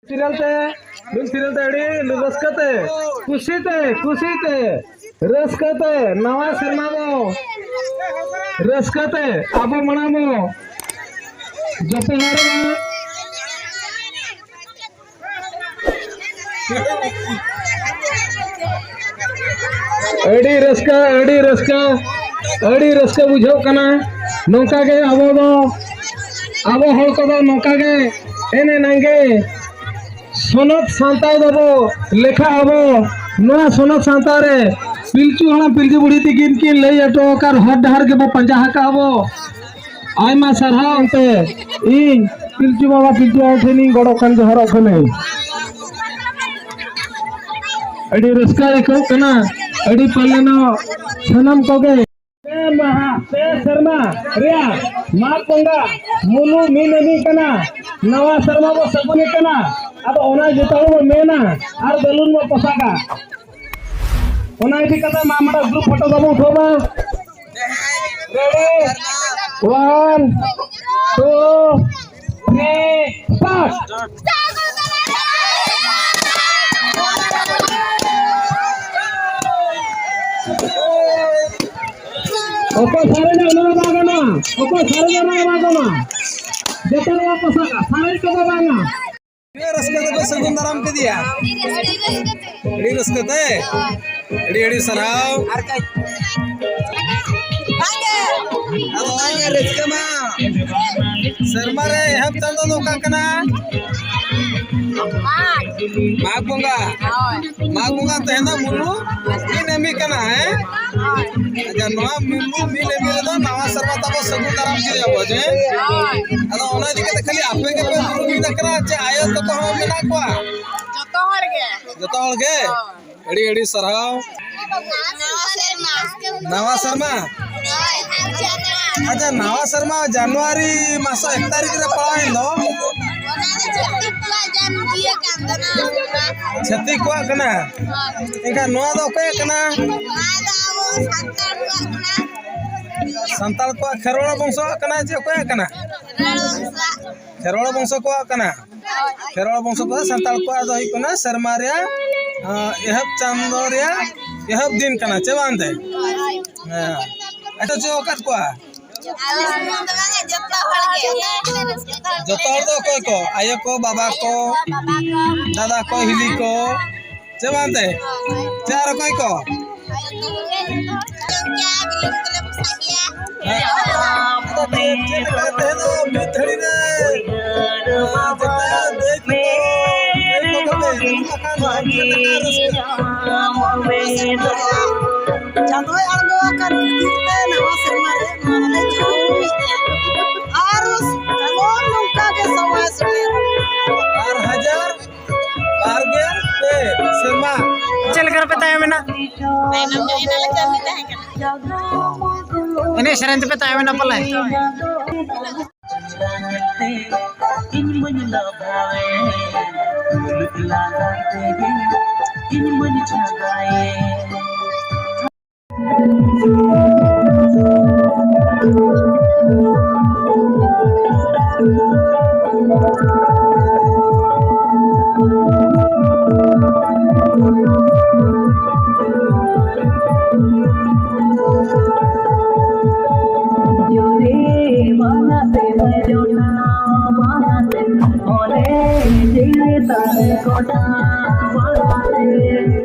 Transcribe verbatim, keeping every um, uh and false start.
Serial ᱛᱮ, ᱢᱤᱫ serial ᱛᱮ ᱟᱹᱰᱤ ᱨᱟᱹᱥᱠᱟᱹ ᱛᱮ, ᱠᱩᱥᱤ ᱛᱮ, ᱠᱩᱥᱤ ᱛᱮ, ᱨᱟᱹᱥᱠᱟᱹ ᱛᱮ ᱱᱟᱣᱟ ᱥᱮᱨᱢᱟ ᱵᱚ ᱨᱟᱹᱥᱠᱟᱹ ᱛᱮ ᱟᱵᱚ ᱢᱟᱲᱟᱝ ᱵᱚ ᱡᱚᱯᱚᱦᱟᱨᱚᱜᱼᱟ᱾ ᱟᱹᱰᱤ ᱨᱟᱹᱥᱠᱟᱹ, ᱟᱹᱰᱤ ᱨᱟᱹᱥᱠᱟᱹ, ᱟᱹᱰᱤ ᱨᱟᱹᱥᱠᱟᱹ ᱵᱩᱡᱷᱟᱹᱜ ᱠᱟᱱᱟ᱾ ᱱᱚᱝᱠᱟ ᱜᱮ ᱟᱵᱚ ᱫᱚ, ᱟᱵᱚ ᱦᱚᱲ ᱠᱚᱫᱚ ᱱᱚᱝᱠᱟ ᱜᱮ ᱮᱱᱮᱡ ᱟᱝᱜᱮ ᱥᱚᱱᱚᱛ ᱥᱟᱶᱛᱟ ᱫᱚᱵᱚ ᱞᱮᱠᱷᱟᱜ ᱟᱵᱚ᱾ ᱱᱚᱣᱟ ᱥᱚᱱᱚᱛ ᱥᱟᱶᱛᱟ ᱨᱮ ᱯᱤᱞᱪᱩ ᱦᱟᱲᱟᱢ ᱯᱤᱞᱪᱩ ᱵᱩᱲᱦᱤ ᱛᱤᱠᱤᱱ ᱠᱤᱱ ᱞᱟᱹᱭ ᱦᱚᱴᱚ ᱟᱠᱟᱫ ᱦᱚᱨ ᱰᱟᱦᱟᱨ ᱜᱮᱵᱚ ᱯᱟᱸᱡᱟ ᱟᱠᱟᱫ ᱟᱵᱚ᱾ ᱟᱭᱢᱟ ᱥᱟᱨᱦᱟᱣ ᱚᱱᱛᱮ ᱤᱧ ᱯᱤᱞᱪᱩ ᱵᱟᱵᱟ ᱯᱤᱞᱪᱩ ᱟᱭᱳ ᱴᱷᱮᱱᱤᱧ ᱜᱚᱰᱚᱜ ᱠᱟᱱ ᱡᱚᱦᱟᱨᱚᱜ ᱠᱟᱹᱱᱟᱹᱧ᱾ ᱟᱹᱰᱤ ᱨᱟᱹᱥᱠᱟᱹ ᱟᱹᱭᱠᱟᱹᱜ ᱠᱟᱱᱟ᱾ ᱟᱹᱰᱤ ᱯᱟᱞᱮᱱᱚᱜ ᱥᱟᱱᱟᱢ ᱠᱚᱜᱮ ᱯᱮ ᱢᱟᱦᱟ, ᱯᱮ ᱥᱮᱨᱢᱟ ᱨᱮᱭᱟᱜ ᱢᱟᱜᱽ ᱵᱚᱸᱜᱟ ᱢᱩᱞᱩ ᱢᱤᱫ ᱮᱢᱤ ᱠᱟᱱᱟ᱾ ᱱᱟᱣᱟ ᱥᱮᱨᱢᱟ ᱵᱚ ᱥᱟᱹᱜᱩᱱᱮ ᱠᱟᱱᱟ᱾ ᱟᱫᱚ ᱚᱱᱟ ᱡᱚᱛᱚ ᱦᱚᱲ ᱵᱚ ᱢᱮᱱᱟ ᱟᱨ ᱵᱮᱞᱩᱱ ᱵᱚ ᱯᱚᱥᱟᱜᱟ᱾ ᱚᱱᱟ ᱤᱫᱤ ᱠᱟᱛᱮ ᱢᱟ ᱢᱟᱲᱟᱝ ᱜᱨᱩᱯ ᱯᱷᱳᱴᱳ ᱛᱟᱵᱚ ᱩᱴᱷᱟᱹᱣ ᱢᱟ᱾ Ready? One, two, three, start. ᱚᱠᱚᱭ ᱥᱟᱨᱮᱡᱟ ᱚᱱᱟ ᱫᱚ ᱵᱟᱝ ᱜᱟᱱᱚᱜᱼᱟ᱾ ᱚᱠᱚᱭ ᱥᱟᱨᱮᱡᱟ ᱚᱱᱟ ᱫᱚ ᱵᱟᱝ ᱜᱟᱱᱚᱜᱼᱟ᱾ ᱡᱚᱛᱚ ᱱᱚᱣᱟ ᱯᱚᱥᱟᱜᱟ, ᱥᱟᱨᱮᱡ ᱠᱚᱫᱚ ᱵᱟᱝᱟ᱾ ᱟᱹᱰᱤ ᱨᱟᱹᱥᱠᱟᱹ ᱛᱮᱯᱮ ᱥᱟᱹᱜᱩᱱ ᱫᱟᱨᱟᱢ ᱠᱮᱫᱮᱭᱟ᱾ ᱟᱹᱰᱤ ᱨᱟᱹᱥᱠᱟᱹ ᱛᱮ᱾ ᱟᱹᱰᱤ ᱟᱹᱰᱤ ᱥᱟᱨᱦᱟᱣ᱾ ᱟᱫᱚ ᱨᱟᱹᱥᱠᱟᱹ ᱢᱟ᱾ ᱥᱮᱨᱢᱟ ᱨᱮ ᱮᱦᱚᱵ ᱪᱟᱸᱫᱚ ᱫᱚ ᱚᱠᱟ ᱠᱟᱱᱟ? ᱢᱟᱜᱽ ᱵᱚᱸᱜᱟ᱾ ᱢᱟᱜᱽ ᱵᱚᱸᱜᱟ ᱛᱟᱦᱮᱱᱟ ᱢᱩᱞᱩ ᱢᱤᱫ ᱮᱢᱤ ᱠᱟᱱᱟ, ᱦᱮᱸ? ᱟᱪᱪᱷᱟ, ᱱᱚᱣᱟ ᱢᱩᱞᱩ ᱢᱤᱫ ᱮᱢᱤ ᱨᱮᱫᱚ ᱱᱟᱣᱟ ᱥᱮᱨᱢᱟ ᱛᱟᱵᱚ ᱥᱟᱹᱜᱩᱱ ᱫᱟᱨᱟᱢ ᱠᱮᱫᱟ ᱵᱚ, ᱡᱮ? ᱟᱫᱚ ᱚᱱᱟ ᱤᱫᱤ ᱠᱟᱛᱮ ᱠᱷᱟᱹᱞᱤ ᱟᱯᱮ ᱜᱮᱯᱮ ᱢᱩᱞᱩ ᱢᱤᱫ ᱟᱠᱟᱱᱟ ᱪᱮ ᱟᱭᱳ ᱛᱟᱠᱚ ᱦᱚᱸ ᱢᱮᱱᱟᱜ ᱠᱚᱣᱟ? ᱡᱚᱛᱚ ᱦᱚᱲ ᱜᱮ᱾ ᱡᱚᱛᱚ ᱦᱚᱲ ᱜᱮ? ᱦᱳᱭ᱾ ᱟᱹᱰᱤ ᱟᱹᱰᱤ ᱥᱟᱨᱦᱟᱣ᱾ ᱱᱟᱣᱟ ᱥᱮᱨᱢᱟ᱾ ᱱᱟᱣᱟ ᱥᱮᱨᱢᱟ? ᱦᱳᱭ, ᱟᱨ ᱡᱟᱱᱣᱟᱨ᱾ ᱟᱪᱪᱷᱟ, ᱱᱟᱣᱟ ᱥᱮᱨᱢᱟ ᱡᱟᱱᱩᱣᱟᱨᱤ ᱢᱟᱥ ᱮᱠ ᱛᱟᱹᱨᱤᱠᱷ ᱨᱮ ᱯᱟᱲᱟᱣᱮᱱ ᱫᱚ᱾ ᱚᱱᱟ ᱫᱚ ᱪᱷᱟᱹᱛᱤᱠ ᱠᱚᱣᱟᱜ ᱡᱟᱱ-, ᱤᱭᱟᱹ ᱠᱟᱱ ᱛᱟᱵᱚᱱᱟ᱾ ᱪᱷᱟᱹᱛᱤᱠ ᱠᱚᱣᱟᱜ ᱠᱟᱱᱟ? ᱦᱳᱭ᱾ ᱮᱱᱠᱷᱟᱱ ᱱᱚᱣᱟ ᱫᱚ ᱚᱠᱚᱭᱟᱜ ᱠᱟᱱᱟ? ᱱᱚᱣᱟ ᱫᱚ ᱟᱵᱚ ᱥᱟᱱᱛᱟᱲ ᱠᱚᱣᱟᱜ ᱠᱟᱱᱟ᱾ ᱥᱟᱱᱛᱟᱲ ᱠᱚᱣᱟᱜ ᱠᱷᱮᱨᱣᱟᱲ ᱵᱚᱝᱥᱚᱣᱟᱜ ᱠᱟᱱᱟ ᱪᱮ ᱚᱠᱚᱭᱟᱜ ᱠᱟᱱᱟ? ᱠᱷᱮᱨᱣᱟᱲ ᱵᱚᱝᱥᱚ ᱠᱚᱣᱟᱜ ᱠᱟᱱᱟ᱾ ᱠᱷᱮᱨᱣᱟᱲ ᱵᱚᱝᱥᱚ ᱠᱚᱣᱟᱜ, ᱥᱟᱱᱛᱟᱲ ᱠᱚᱣᱟᱜ ᱫᱚ ᱦᱩᱭᱩᱜ ᱠᱟᱱᱟ ᱥᱮᱨᱢᱟ ᱨᱮᱭᱟᱜ, ᱟᱸ, ᱮᱦᱚᱵ ᱪᱟᱸᱫᱚ ᱨᱮᱭᱟᱜ ᱮᱦᱚᱵ ᱫᱤᱱ ᱠᱟᱱᱟ, ᱪᱮ ᱵᱟᱝ ᱛᱮ? ᱦᱮᱸ᱾ ᱟᱪᱪᱷᱟ, ᱪᱮᱫ ᱟᱠᱟᱫ ᱠᱚᱣᱟ? ᱟᱞᱮ ᱥᱩᱢᱩᱝ ᱫᱚ ᱵᱟᱝᱟ, ᱡᱚᱛᱚ ᱦᱚᱲ ᱜᱮ᱾ ᱡᱚᱛᱚ ᱦᱚᱲ ᱫᱚ ᱚᱠᱚᱭ ᱠᱚ? ᱟᱭᱳ ᱠᱚ, ᱵᱟᱵᱟ ᱠᱚ, ᱫᱟᱫᱟ ᱠᱚ, ᱦᱤᱞᱤ ᱠᱚ, ᱪᱮ ᱵᱟᱝ ᱛᱮ? ᱪᱮ ᱟᱨ ᱚᱠᱚᱭ ᱠᱚ? ᱦᱮᱸ? ᱟᱫᱚ ᱪᱮᱫ, ᱪᱮᱫ ᱞᱮᱠᱟ ᱛᱮᱦᱮᱧ ᱫᱚ ᱢᱤᱫ ᱜᱷᱟᱹᱲᱤ ᱨᱮ, ᱡᱚᱛᱚ ᱫᱟᱹᱭ ᱛᱟᱠᱚ, ᱫᱟᱹᱭ ᱛᱟᱠᱚ ᱠᱚ ᱪᱮᱫ ᱞᱮᱠᱟ ᱨᱟᱹᱥᱠᱟᱹ? ᱪᱟᱸᱫᱚᱭ ᱟᱬᱜᱚ ᱟᱠᱟᱱ ᱠᱷᱟᱹᱛᱤᱨ ᱛᱮ ᱱᱟᱣᱟ ᱥᱮᱨᱢᱟ ᱨᱮ ᱱᱚᱣᱟ ᱫᱚᱞᱮ ᱪᱟᱹᱞᱩᱭᱮᱫᱼᱟ᱾ ᱟᱨ ᱠᱟᱞᱚᱢ ᱱᱚᱝᱠᱟ ᱜᱮ ᱥᱚᱢᱚᱭ ᱥᱮᱴᱮᱨ᱾ ᱵᱟᱨ ᱦᱟᱡᱟᱨ ᱵᱟᱨ ᱜᱮᱞ ᱯᱮ ᱥᱮᱨᱢᱟ᱾ ᱪᱮᱫ ᱞᱮᱠᱟ ᱨᱮᱯᱮ ᱛᱟᱭᱚᱢ ᱮᱱᱟ? ᱛᱟᱭᱱᱚᱢ ᱧᱚᱜ ᱮᱱᱟᱞᱮ, ᱠᱟᱹᱢᱤ ᱛᱟᱦᱮᱸ ᱠᱟᱱᱟ᱾ ᱮᱱᱮᱡ ᱥᱮᱨᱮᱧ ᱛᱮᱯᱮ ᱛᱟᱭᱚᱢ ᱮᱱᱟ ᱯᱟᱞᱮ? ᱤᱧ ᱵᱟᱹᱧ ᱞᱟᱸᱫᱟᱭᱮ, ᱞᱟᱸᱫᱟ ᱛᱮᱜᱮ ᱤᱧ ᱵᱟᱹᱧ ᱪᱷᱟᱸᱫᱟᱭᱮ᱾